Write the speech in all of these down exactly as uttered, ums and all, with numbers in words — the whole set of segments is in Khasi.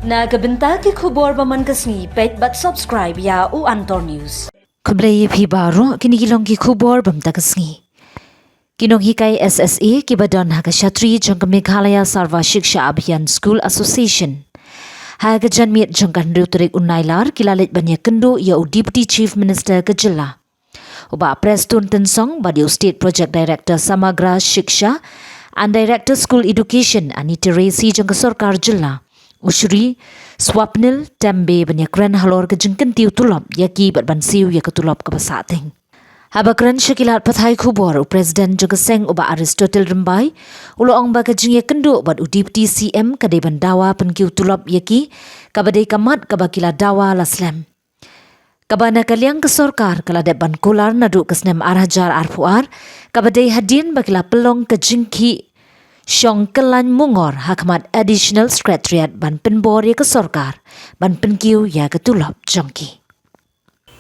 Na ka bynta ki khubor ba man ka sngi, peit bad subscribe ïa u Antor News. Khublei ïa phi baroh, kine ki long ki khubor ba mynta ka sngi. Ki nonghikai S S A kiba don ha ka shatri jong ka Meghalaya Sarva Shiksha Abhiyan School Association, ha ka janmiet jong ka hynriew tarik u Nailar, ki la leit ban ïakynduh ïa u Deputy Chief Minister ka jylla, u Bah Prestone Tynsong, bad ïa u State Project Director Samagra Shiksha and Director School Education Annie Teresi jong ka sorkar jylla, u Shri Swapnil Tembe, ban ïakren halor ka jingkyntiew tulop ïa ki bad ban siew ïa ka tulop kaba sahteng. Haba kren sha ki lad pathai khubor, u President jong ka seng, u Bah Aristotle Rymbai, u la ong ba ka jingïakynduh bad u Deputy C M ka dei ban dawa pynkiew tulop ïa ki, kaba dei ka mat kaba ki la dawa la slem, kaba na ka liang ka sorkar ka la dep ban kular naduh ka snem ar hajar arphew ar, kaba dei hadien ba ki la pynlong ka jingkhih shong kyllaiñ mungor ha khmat Additional Secretariat ban pynbor ïa ka sorkar ban pynkiew ïa ka tulop jong ki.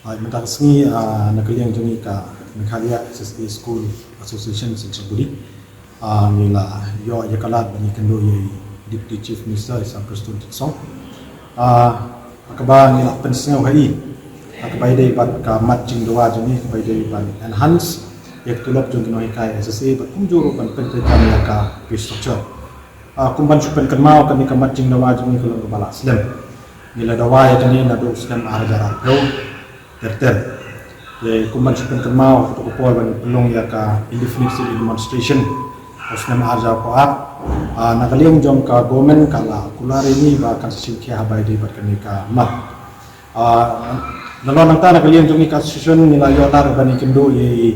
Ai, mynta ka sngi, ah, na ka liang jong ngi ka Meghalaya S S A School Association Central Body, ah, ngi la ïoh ïa ka lad ban ïakynduh ïa i Deputy Chief Minister, i Sir Prestone Tynsong. Ah, ha kaba ngi la pynsngew ha i, ha kaba ïadei bad ka mat jingdawa jong ngi, kaba ïadei ban enhance ïa ka tulop jong ki nonghikai S S A, bad kumjuh ruh ban pyntreikam ïa ka pay structure. Ah, kum ban shu pynkynmaw, kane ka mat jingdawa jong ngi ka long kaba la slem. Ngi la dawa ïa kane naduh u snem ar hajar arphew ter ter. Te kum ban shu pynkynmaw, ha kato ka por ba ngi pynlong ïa ka indefinite sit-in demonstration ha u snem ar hajar arphew ar, ah, na ka liang jong ka government ka la kular ïa ngi ba kan sa shim khia ha kaba ïadei bad kane ka mat. Ah, nalor nangta na ka liang jong ngi ka association ngi la ïoh lad ban ïakynduh ïa i,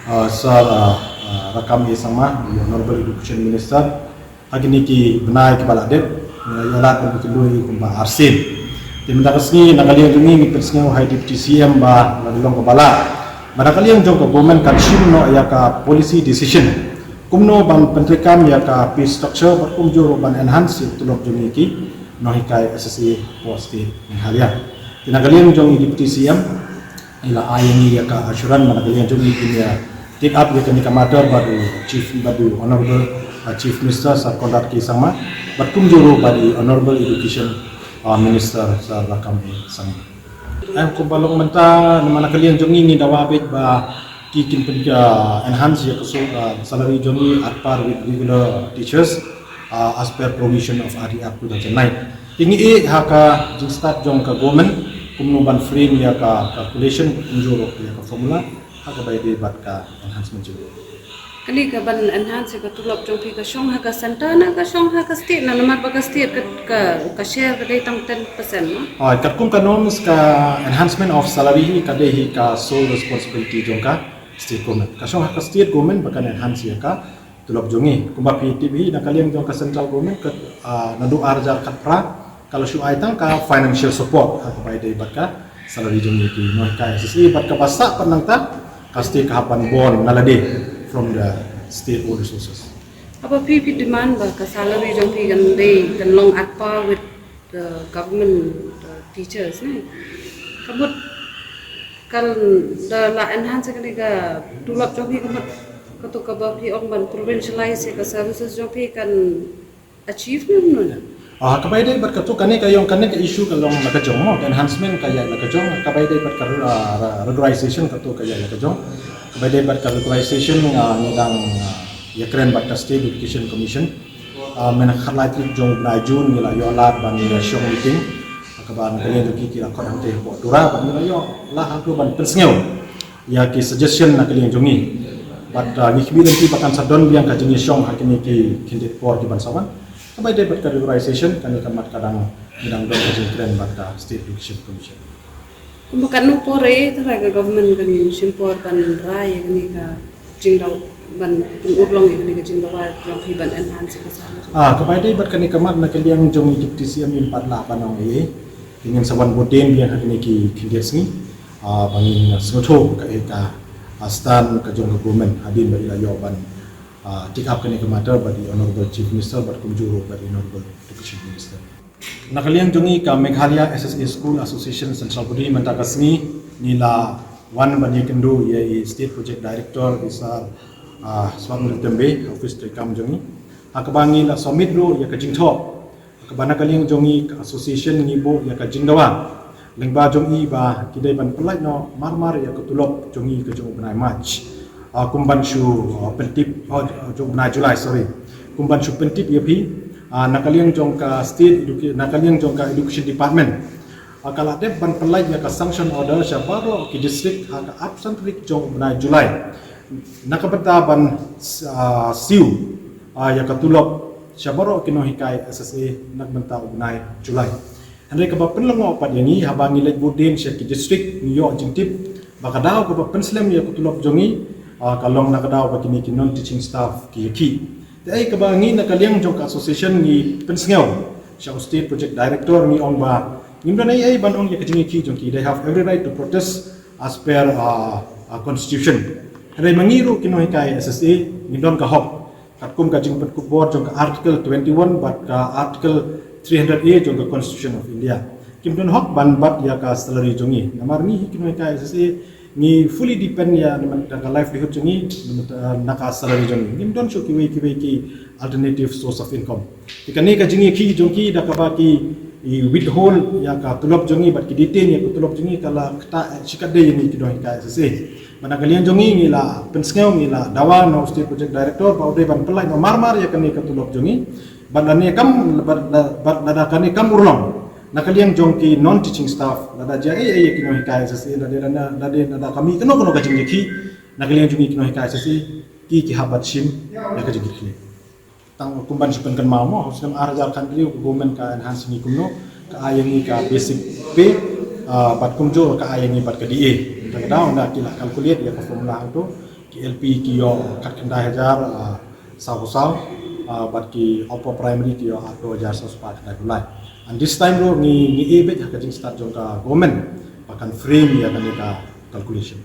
ah, Sir, ah, ah, Rakkam A Sangma, i Honorable Education Minister. Ha kine ki bnai kiba la dep, ngi la ïoh lad ban ïakynduh ïa i kumba arsien. Te mynta ka sngi na ka liang jong ngi ngi pynsngew ha i Deputy C M ba la long kaba lah, ba na ka liang jong ka government kan shim noh ïa ka policy decision kumno ban pyntreikam ïa ka pay structure bad kumjuh ruh ban enhance ïa ka tulop jong ngi ki nonghikai S S A hapoh State Meghalaya. Te na ka liang jong i Deputy C M, i la ai ïa ngi ïa ka assurance ba na ka liang jong i kin ïa take up ïa kane ka matter bad u Chief, bad u Honorable, uh, Chief Minister Sir Conrad K Sangma, bad kumjuh ruh bad i Honorable Education, uh, Minister Sir Rakkam A Sangma. Em, kumba long mynta, namar na ka liang jong ngi ngi dawa beit ba ki kin pyn, uh, enhance ïa ka so, uh, salary jong ngi at par with regular teachers, uh, as per provision of R D Act two thousand nine. Te ngi ïeh ha ka jingstad jong ka government kumno ban frame ïa ka calculation, kumjuh ruh ïa ka formula ha kaba ïadei bad ka enhancement jong ngi. Kane ka ban enhance ïa ka tulop jong phi ka shong ha ka center ne ka shong ha ka state, na namar ba ka state ka, ka, ka share ka dei tang ten percent, no? Ah, katkum ka norms, ka enhancement of salary hi ka dei hi ka sole responsibility jong ka state government. Ka shong ha ka state government ba kan enhance ïa ka tulop jong ngi. Kumba phi tip hi, na ka liang jong ka central government ka, ah, naduh ar hajar khatphra ka la shu ai tang ka financial support ha kaba ïadei bad ka salary jong ngi ki nonghikai S S A, bad kaba sah pat nangta ka state ka hap ban born na lade from the state own resources. Haba phi, phi demand ba ka salary jong phi kan dei, kan long at par with the government, the teachers, ne? Ka mut kan da la enhance kane ka tulop jong phi, ka mut kato kaba phi ong ban provincialize ïa ka services jong phi kan achieve ne kumno? Ah, kaba ïadei bad kato, kane ka ïong, kane ka issue ka long la ka jong, mo, ka enhancement ka ïaid la ka jong, kaba ïadei bad ka, ah, re-, regularization kato ka ïaid la ka jong. Kaba ïadei bad ka regularization, ah, ngi dang, ah, ïakren bad ka State Education Commission. Ah, mynta khatlai tarik jong u bnai June ngi la ïoh lad ban ïa shong meeting. Kaba na ka liang jong ki, ki la khot hangtei hapoh Tura, bad ngi la ïoh lad hangto ban pynsngew ïa ki suggestion na ka liang jong ngi. Bad, ah, ngi khmih lynti ba kan sa don biang ka jingïashong ha kine ki khyndiat por ki ban sa wan. Kaba ïadei bad ka regularization, kane ka mat ka dang, ngi dang don ka jingkren bad ka State Education Commission. Kumba katno por eh, tharai ka government kan shim por ban rai ïa kane ka jingdaw, ban pynurlong ïa kane ka jingdawa jong phi ban enhance ïa ka salary? Ah, kaba ïadei bad kane ka mat, na ka liang jong i Deputy C M ngim pat lah ban ong ei ei. Te ngin sa wan bud dien biang ha kine ki khyndiat sngi. Ah, ba ngin sngewthuh kaei ka, ah, stand ka jong ka government hadien ba i la ïoh ban, ah, take up kane ka matter bad i Honorable Chief Minister bad kumjuh ruh bad i Honorable Education Minister. Na ka liang jong ngi ka Meghalaya S S A School Association Central Body, mynta ka sngi ngi la wan ban ïakynduh ïa i State Project Director, i Sir, ah, Swapnil Tembe, ha office treikam jong ngi. Ha kaba ngi la submit ruh ïa ka jingthoh Kaba na ka liang jong ngi ka association ngi buh ïa ka jingdawa lyngba jong i ba ki dei ban pyllait noh marmar ïa ka tulop jong ngi ka jong u bnai March. Ah, kum ban shu, ah, pyntip, oh, jong u bnai July, sorry. Kum ban shu pyntip ïa phi, ah, na ka liang jong ka state educa-, na ka liang jong ka education department, ah, ka la dep ban pyllait ïa ka sanction order sha baroh ki district ha ka arphew san tarik jong u bnai July na ka bynta ban, ah, siew, ah, ïa ka tulop sha baroh ki nonghikai S S A na ka bynta u bnai July. Hynrei kaba pynlyngngoh pat ïa ngi, haba ngi leit bud dien sha ki district, ngi ïoh jingtip ba ka daw kaba pynslem ïa ka tulop jong ngi, ah, ka long na ka daw ba kine ki non teaching staff ki ïakhih. Te ei kaba ngi na ka liang jong ka association ngi pynsngew sha u state project director, ngi ong ba ngim don ei ei ban ong ïa ka jingïakhih jong ki, they have every right to protest as per, ah, ah, constitution. Hynrei ma ngi ruh ki nonghikai S S A ngim don ka hok katkum ka jingpynkupbor jong ka Article twenty-one bad ka Article three hundred A jong ka Constitution of India. Kim don hok ban bat ïa ka salary jong ngi. Namar ngi hi ki nonghikai S S A ngi fully depend ïa na ka livelihood jong ngi na ka salary jong ngi. Ngim don shuh kiwei kiwei ki alternative source of income. Te kane ka jingïakhih jong ki da kaba ki withhold ïa ka tulop jong ngi bad ki detain ïa ka tulop jong ngi ka la ktah shikatdei ïa ngi ki nonghikai S S A. Bad na ka liang jong ngi ngi la pynsngew, ngi la dawa na u state project director ba u dei ban pyllait noh marmar ïa kane ka tulop jong ngi. Bad lane kam, bad, bad lada kane kam urlong na ka liang jong ki non teaching staff, lada jia ei ei ïa ki nonghikai S S A, lada, lada, lada, lada ka mih kano kano ka jingïakhih na ka liang jong ngi ki nonghikai S S A, ki ki hap ban shim ïa ka jingkitkhlieh. Tang kum ban shu pynkynmaw mo, ha u snem ar hajar khathynriew ka government ka enhance ïa ngi kumno, ka ai ïa ngi ka basic pay, ah, bad kumjuh ka ai ïa ngi bad ka D A. Te ka daw nda ki la calculate ïa ka formula hangto, ki L P ki ïoh khatkhyndai hajar, ah, saw saw, ah, bad ki upper primary ki ïoh arphew hajar saw spah khyndai phew lai. And this time ruh ngi, ngi ïeit beit ha ka jingstad jong ka government ba kan frame ïa kane ka calculation.